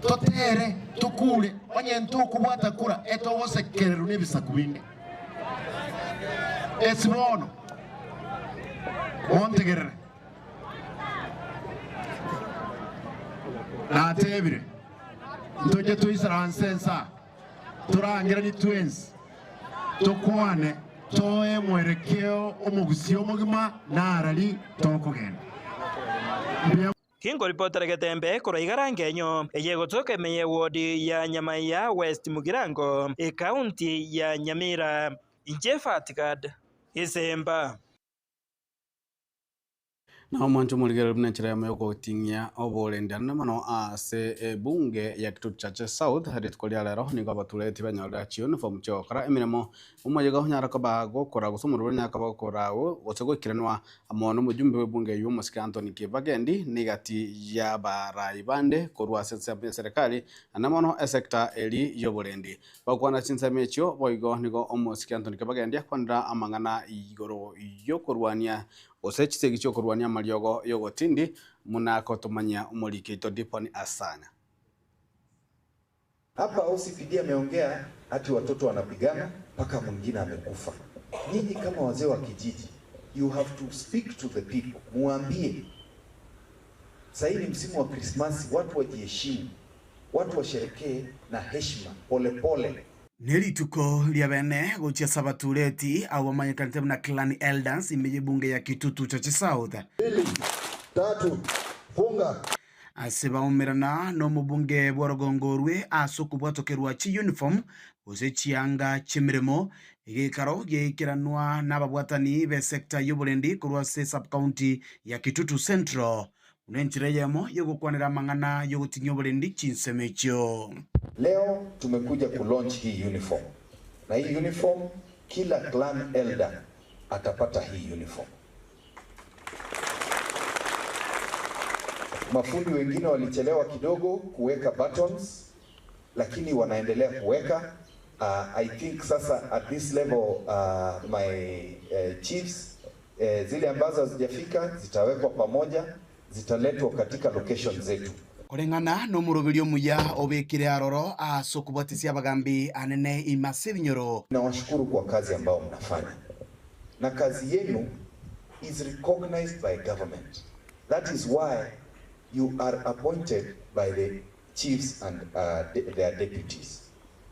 Totere, tokure, onye ntokobwata kura, etogosekererwa nebisaku binde. Ase bono, montegerere, natebire, ntoche toisaranse ense aa, torangeranie twensi, tokwane, toe mwerekeo omogusii omogima narari tokogenda. Mbuya. Kinkoripotera getembe korwa igara ngenyo eye egotoka ime y'ewodi ya Nyamaiya West Mugirango, ekaunti ya Nyamira. Inche Fatgad Isemba. Na omwancho omorigereria buna enchera eyemo y'ogoting'ia oborendani mono ase ebunge ya Kitutu Chache South rituko ria rero nigo abatureti banyorire chiuniform chiogokora emeremo omoyega onyare koba gokora gose omorwani onyare koba gokora agwo gose goikeranwa Amo nomojumbe bw'ebunge eyio omosike Anthony Kibagendi negati y'abarai bande korwa ase ensemo ya serikali naende mono esecta eri y'oborendi. Bagokwana chinsemo echio boigo nigo omosike Anthony Kibagendi akwanera amang'ana igoro y'okorwania gose chisegi chi'okorwania amariogo y'ogotindi buna agotomanyia omoriki oito Dipon Asanya. Hapa OCPD ameongea ati watoto wanapigana mpaka mwingine amekufa. Nyinyi kama wazee wa kijiji you have to speak to the people, muambie sahii ni msimu wa Krismasi, watu wajiheshimu, watu washerekee na heshima polepole. Nerituko ria bene gochia ase abatureti abwo bamanyekanete buna Clan Elders ime y'ebunge ya Kitutu Chache South. Mbili, tatu, funga. Ase baumerana nomobunge bw'orogongo orwe ase okobwatokerwa chiuniform gose chianga chi'emeremo, egeikaro giaikeranwa nababwatani b'esector y'oborendi korwa ase esub-county ya Kitutu Central buna enchera eyemo y'ogokwanera amang'ana y'ogotinyia oborendi chinsemo echio. Leo tumekuja ku launch hii uniform na hii uniform kila clan elder atapata hii uniform. Mafundi wengine walichelewa kidogo kuweka buttons, lakini wanaendelea kuweka. I think sasa at this level my chiefs zile ambazo hazijafika zitawekwa pamoja, zitaletwa katika location zetu. Koreng'ana nomoroberio omuya obekire aroro ase okobwatisia abagambi anene ime ase ebinyoro. Nawashukuru kwa kazi ambayo mnafanya na kazi yenu is recognized by government that is why you are appointed by the chiefs and their deputies.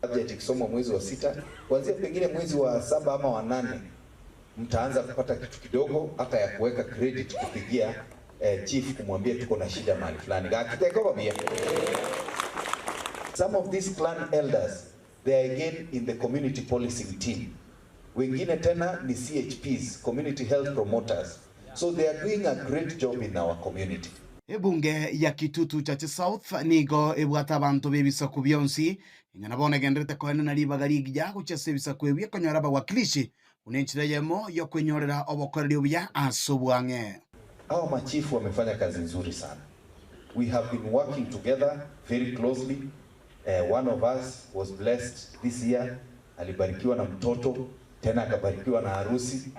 Budget ikisomwa mwezi wa sita, kuanzia pengine mwezi wa saba ama wa nane mtaanza kupata kitu kidogo hata ya kuweka credit kupigia chief kumwambia tuko na shida mahali fulani. Gakiteko pia. Some of these clan elders they are again in the community policing team. Wengine tena ni CHPs, community health promoters. So they are doing a great job in our community. Ebunge ya Kitutu Chache South nigo ebwate abanto b'ebisaku bionsi, ing'a bono egendererete koenena ribaga rigiya gochia ase ebisaku ebio ekonyora abawakilishi buna enchera eyemo y'okwenyorera obokoreri obuya ase obwang'e. Hawa machifu wamefanya kazi nzuri sana. We have been working together very closely. One of us was blessed this year, alibarikiwa na mtoto tena akabarikiwa na harusi.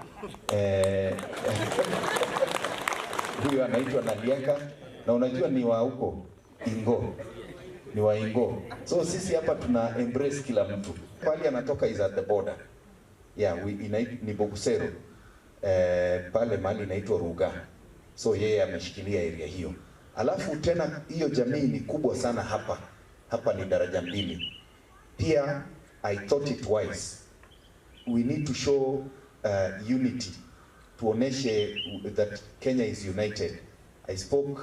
Huyo anaitwa Naliaka na unajua ni wa huko Ingo, ni wa Ingo. So sisi hapa tuna embrace kila mtu. Pali anatoka is at the border. Yeah, we, ni Bogusero. Pale mahali inaitwa Ruga. So yeye ameshikilia area hiyo. Alafu tena hiyo jamii ni kubwa sana hapa. Hapa ni daraja mbili. Pia I thought it wise. We need to show unity. Tuoneshe that Kenya is united. I spoke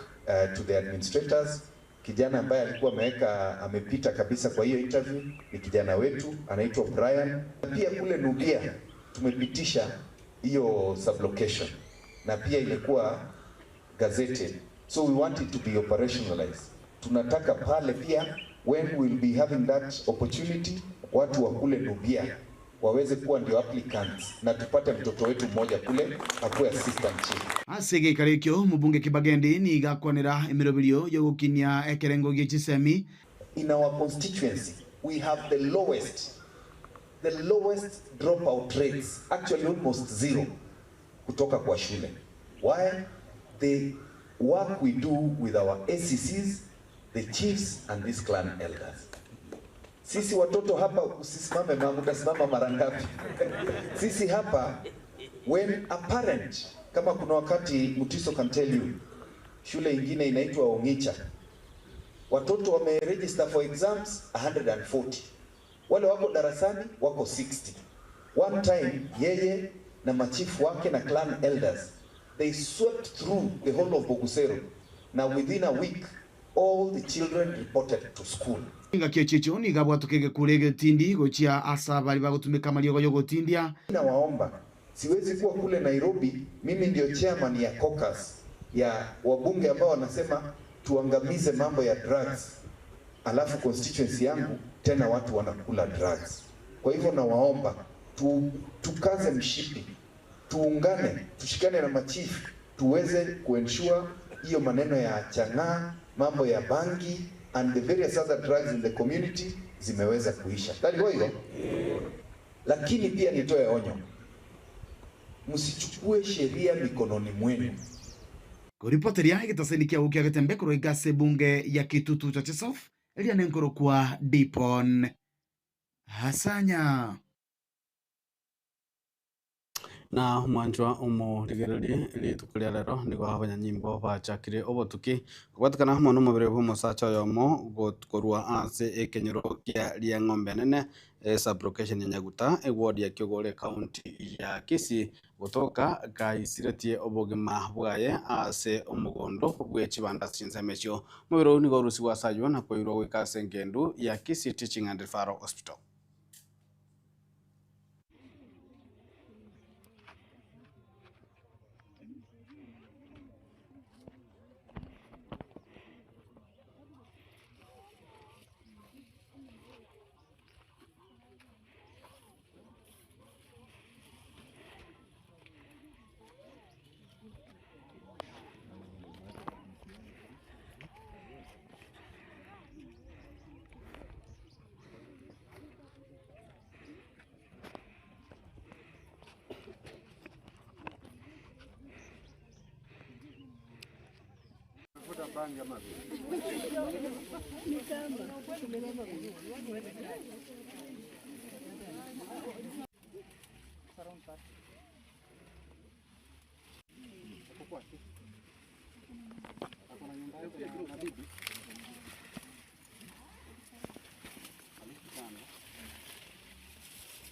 to the administrators. Kijana ambaye alikuwa amepita kabisa kwa hiyo interview ni kijana wetu anaitwa Brian. Pia kule Nubia tumepitisha hiyo sublocation na pia imekuwa gazetted. So we want it to be operationalized. Tunataka pale pia when we'll be having that opportunity watu wa kule Nubia waweze kuwa ndio applicants na tupate mtoto wetu mmoja kule akuwe assistant chief. Ase geikaro ekio mobunge Kibagendi niga akwanera emiroberio yogokinia ekerengo gie chisemi. In our constituency we have the lowest dropout rates, actually almost zero kutoka kwa shule. Why? The work we do with our ACCs, The chiefs and these clan elders. Sisi watoto hapa, usisimame mama, utasimama mara ngapi? Sisi hapa when a parent, kama kuna wakati Mutiso can tell you, shule ingine inaitwa Ongicha, watoto wame register for exams 140, wale wako darasani wako 60. One time yeye na machifu wake na clan elders they swept through the whole of Bogusero na within a week all the children reported to school. Ngaki echicho niga bwatokege kure egetindi gochia ase abari bagotumeka amariogo ya ogotindia. Nawaomba, siwezi kuwa kule Nairobi, mimi ndio chairman ya caucus ya wabunge ambao wanasema tuangamize mambo ya drugs, alafu constituency yangu tena watu wanakula drugs. Kwa hivyo nawaomba tu, tukaze mshipi, tuungane, tushikane na machifu tuweze kuensure hiyo maneno ya chang'aa, mambo ya bangi and the various other drugs in the community zimeweza kuisha. Tali hivyo. Lakini pia nitoe onyo, msichukue sheria mikononi mwenu. Koripoteria egetaseni kia gũkia getembe korwa ase ebunge ya Kitutu Chache South eria nenkorokwa Dipon Hasanya. Na mwanjwa omorigererie rituko ria rero nigo abanyanyimbo bachakire obotuki kobwatekana amo na omobere bwa omosacha oyomo korwa ase ekenyoro kia ria ng'ombe nene sublocation ya Nyaguta eward ya Kiogore county ya Kisii gotoka gaisiretie obogima bwaye ase omogondo bwe chibanda chinsemo echio. Omobere oywo nigo orusiwa ase aywo na koirwa goika ase engendu ya Kisii Teaching and Referral Hospital.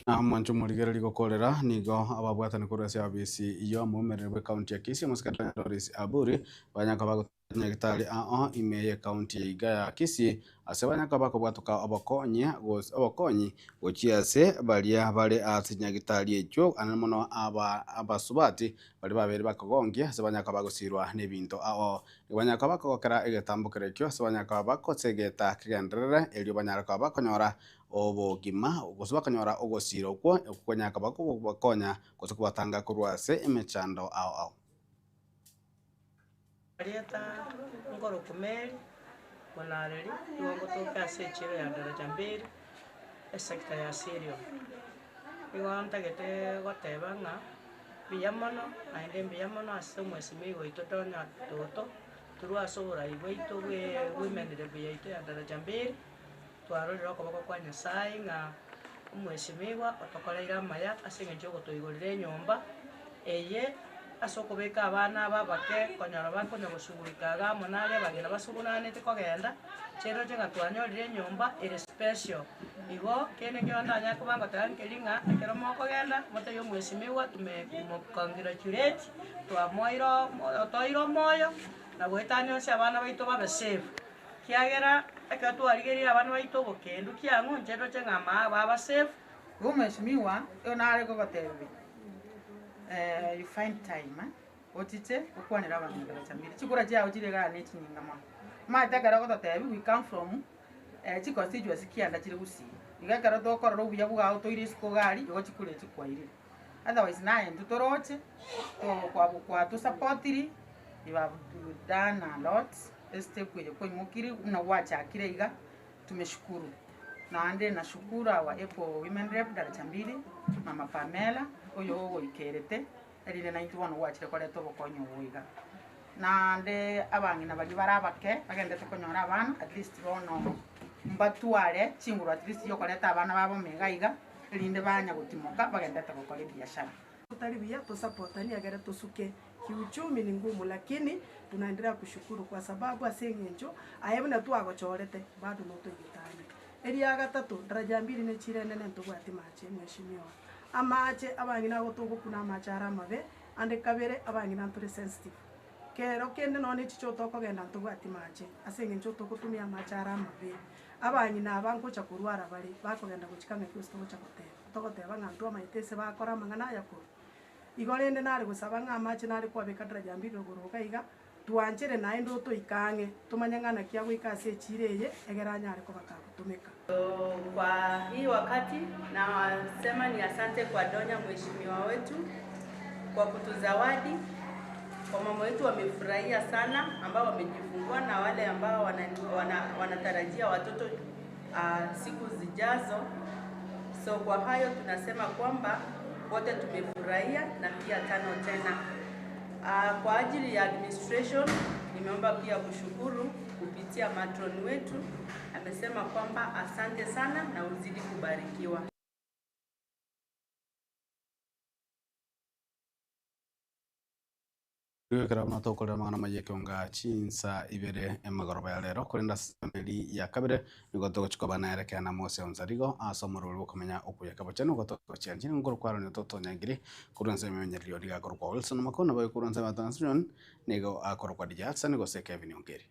Na mwancho morigereri gokorera nigo ababwatani korwa ase abisi iyo omomereri bwa county ya Kisii omosikari Doris Aburi banyaka bagotanyagitari ao ime ye county ya iga ya Kisii ase banyaka bakobwatoka obokonyi obokonyi gochia ase baria bare ase nyagitari echio ane mono aba abasubati bari babere bakogongia ase banyaka bagosirwa n'ebinto ao banyaka bakogokera egetambokero ekio ase banyaka bakosegeta kegenderere erio banyara bakonyora obogima gose bakonyora ogosira okwo okonyaka bakobakonya gose kobatanga korwa ase emechando ao ao. Arieta ngoro kumeri monareri igo ngotoka ase echiro ya Daraja Mbili esector ya Sirio. Igo ntagete goteba ng'a mbuya mono naende mbuya mono ase omwesimigwa oito Tonya Toto torwa ase oborai bwaito bwe bwemenere buya yaito ya Daraja Mbili twarorire okoboko kwa Nyasaye ng'a omwesimigwa otokoreire amaya ase eng'encho ogotoigorera enyomba eye ase okobeka abana aba abake konyora bakonya goshughulika iga amo nare abageni basugunanete kogenda chiroche ng'a twanyorire enyomba ere special. Igo kende ekero ndanya koba ngoteba nkeri ng'a ekero mokogenda motebie omwesimigwa tumemocongratulate twamoire otoire omoyo na goetania onsi abana baito babe safe. Kiagera ekero twarigereire abana baito obokendu kiang'u inche ndoche ng'a maa baba safe. Igo omwesimigwa, igo nare kogotebia you find time ochiche okwanere abanto bachamire chikura chiago chire igaa na echinyinga mono. Omanyete ekero ogototebia we come from chiconstituency kianda chire gusii. Iga ekero tokorora obuya bwao toire isiko iga aria igo chikura echi kwairire. Otherwise naye intwe toroche kwatosapotiri you have done a lot estep eye kwaimokirie buna gwachakire iga tumeshukuru. Naende nashukuru our able women rep Daraja Mbili mama Pamela oyo ogoikerete erinde naintwe bono gwachire koreta obokonyi obo iga. Naende abang'ina baria bare abake bagenderete konyora abana, at least bono mbatware chinguru at least yokoreta abana babo ime iga iga, erinde banya gotimoka bagenderete gokora ebiashara. Totari buya tosapotani egere tosuke kiuchumi ni ngumu lakini tunaendelea kushukuru kwa sababu ase eng'encho aye buna twagochorete bado notoigete ang'e. Eria gatato daraja mbili ne chire enene ntobwati mache mheshimiwa. Amache abang'ina ago togokuna amache are amabe ande kabere abang'ina ntore sensitive. Kero kende nonya ne chichoo tokogenda ntobwati mache ase eng'encho togotumia amache are amabe. Abang'ina aba ngocha korwara bare bakogenda gochika ng'aki gose togocha goteba. Togoteba ng'a intwe amaete ase bakora amang'ana aya korwa. Igo rende nare gosaba ng'a amache nare kwabeka daraja mbili rogoro iga iga, twanchere naende otoike ang'e, tomanye ng'a naki agoika ase echiira eye, egere anyare koba kagotomeka. Kwa hii wakati nasema ni asante kwa Donya mheshimiwa wetu kwa kutuzawadi. Wamama wetu wamefurahia sana ambao wamejifungua na wale ambao wanatarajia watoto siku zijazo. So kwa hayo tunasema kwamba wote tumefurahia na pia tano tena. Kwa ajili ya administration nimeomba pia kushukuru kupitia matron wetu, amesema kwamba asante sana na uzidi kubarikiwa. Ekero buna tokorera amang'ana amaya ekeonga chinsa ibere emegoroba ya rero, korende ase emeri ya kabere nigo togochia koba nere kera na Mose Onsarigo ase omorweri bw'okomenya okuya kabochenu nigo togochia nchire nkoro kwarania totonyangire korwa ense ememenyererio nigo akorokwa Wilson Makau nabo korwa ense ya Transunion nigo akorokwa DJ Hudson gose Kevin Ongeri.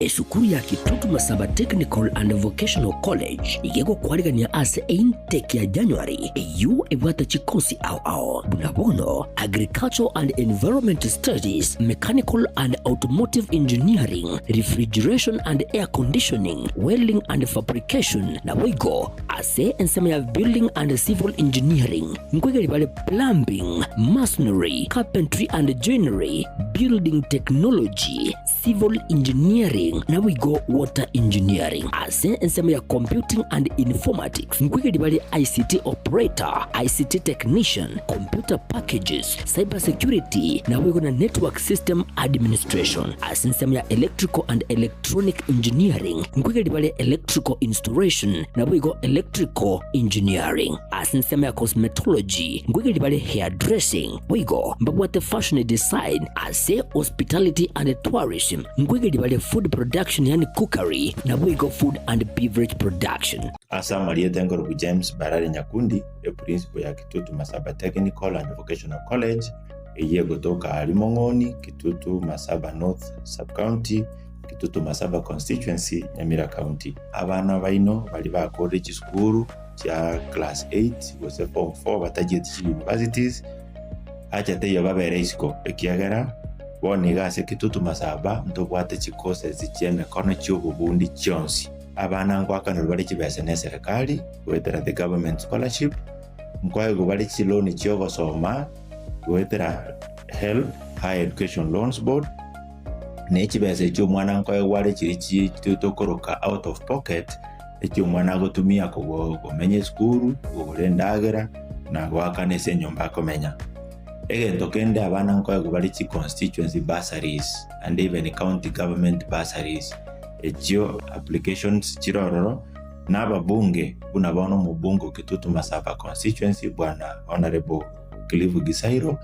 Esukuru ya Kitutu Masaba Technical and Vocational College iga egokwarigania ase eintake ya January eyio ebwate chikosi ao ao buna bono Agricultural and Environment Studies, Mechanical and Automotive Engineering, Refrigeration and Air Conditioning, Welding and Fabrication naboigo ase ensemo ya Building and Civil Engineering nkoigeri bare Plumbing, Masonry, Carpentry and Joinery, Building Technology, Civil Engineering naboigo Water Engineering. Ase ensemo ya Computing and Informatics nkoigeria bare ICT Operator, ICT Technician, Computer Packages, Cyber Security naboigo na Network System Administration. Ase ensemo ya Electrical and Electronic Engineering nkoigeria bare Electrical Installation naboigo Electrical Engineering. Ase ensemo ya Cosmetology nkoigeria bare Hairdressing boigo mbabwate Fashion Design Ase Hospitality and Tourism nkoigeria bare Food Production yaani Cookery naboigo Food and Beverage Production. Ase amarieta enkorokwa James Barari Nyakundi, eprincipo ya Kitutu Masaba Technical and Vocational College, eyio egotoka aaria Mong'oni, Kitutu Masaba North Sub-County, Kitutu Masaba Constituency, Nyamira County. Abana baino baria bakorire chisukuru chia class 8 gose form 4 batachieti chi universities, Acha teiyo babere isiko, ekiagera bono iga ase Kitutu Masaba ntobwate chicourses chi'emekono chi'obobundi chionsi. Abana ngoakanerwa bare chibesa n'eserekari goetera the government scholarship, nkoegwa bare chiloan chi'ogosoma goetera HELB, Higher Education Loans Board, ne chibesa echio omwana nkoegwa are chiria chi tokoroka out of pocket, echio omwana agotumia komenya esukuru, kogora endagera, na goakana ase enyomba akomenya. Egento kende abana nkoegwa bare chi constituency bursaries and even county government bursaries, echio applications chire ororo, na ababunge buna bono omobunge o Kitutu Masaba constituency bwana Honourable Cliff Gisairo,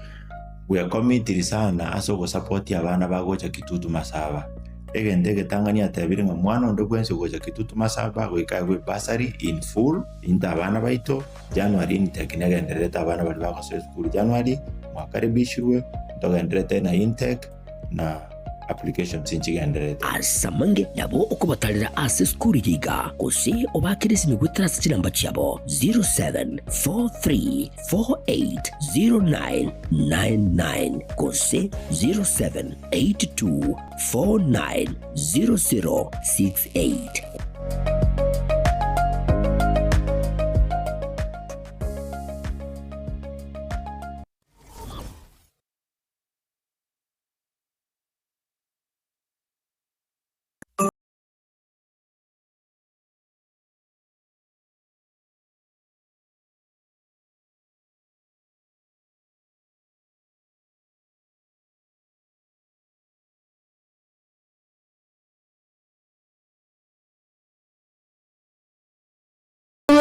bwekomitiri sana ase ogosapotia abana bagocha Kitutu Masaba. Egento egetang'ani atebire ng'a mwana onde bwensi ogocha Kitutu Masaba goika aegwe bursary in full, into abana baito, January intake negendererete abana baria bagosoa esukuru January, mwakaribishirwe, ntogendererete na intake na applications nchigendererete. Ase amange nabo okobatarera ase esukuru eye iga, gose obaakere esimi goetera ase chinamba chiabo 0743 480999 gose 0782490068.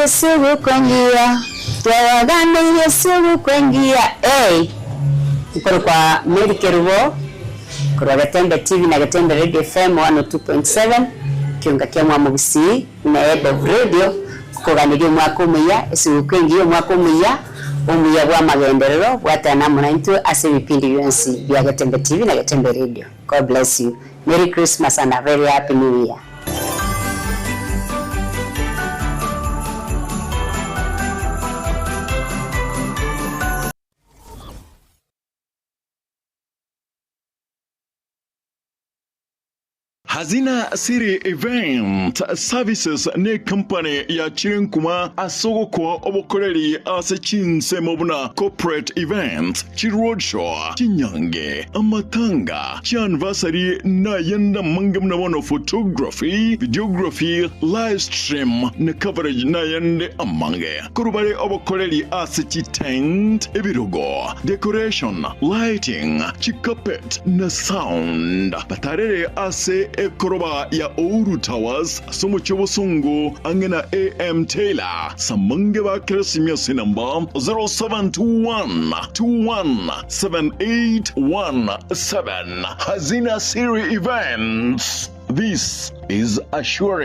Twabaganeirie suguku engiya, twabaganeirie suguku engiya, ey. Nkorokwa Mary Kerubo, korwa Getembe TV na Getembe Radio FM 102.7, kiunga kia Mwamogusii na Head of Radio, nkoganeria omwaka omuya, esuguku engiya omwaka omuya, omuya bw'amagenderero, bwatana amo naintwe ase ebipindi bionsi bia Getembe TV na Getembe Radio. God bless you. Merry Christmas and a very happy new year. Hazina City Event Services necompany ya chirenkuma ase ogokoa obokoreri ase chinsemo buna corporate events, chiroadshow, chinyange, amatanga, chianniversary na ayande amange buna bono photography, videography, live stream na coverage na ayande amange. Korwa bare obokoreri ase chitent, ebirogo, decoration, lighting, chicarpet na sound. Batarere ase ekoroba ya Ouru Towers ase omochie obosongo ang'e na AM Taylor. Samange ba Keresimia ase enamba 0721 21 7817. Hazina Siri Events. This is assuring.